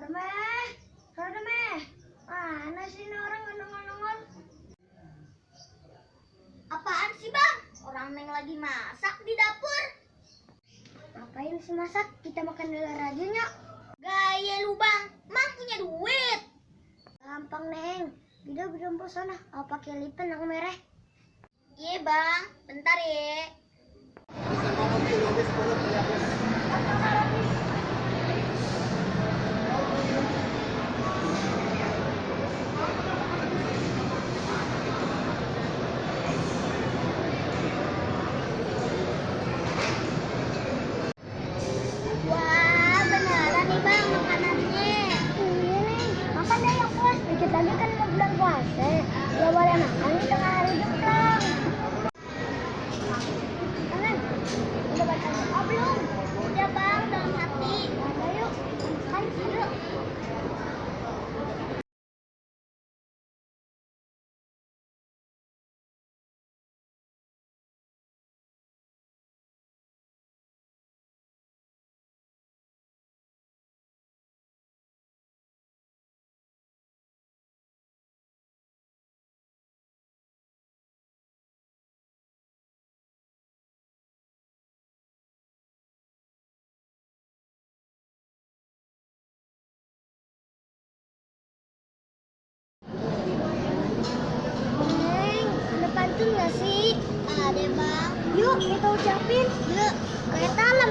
Remeh, remeh. Mana sih ini orang nongol-nongol? Apaan sih bang? Orang Neng lagi masak di dapur. Ngapain sih masak? Kita makan dulu aja nyok. Gaya lu bang, emang punya duit. Gampang Neng. Video berempur sana. Aku pakai lip pen yang merah. Iya bang, bentar ya. Wah, beneran nih bang makanannya. Iya Neng. Makan deh yang puas. Dikit lagi kan mau bulan puasa. Gak boleh makan di tengah hari jeplang. Kangen. Udah baca doa belum? Udah bang, dalam hati. Baca yuk. Makan yuk. Neng, ada pantun gak sih? Ada bang. Yuk kita ucapin. Yuk. Kayak talam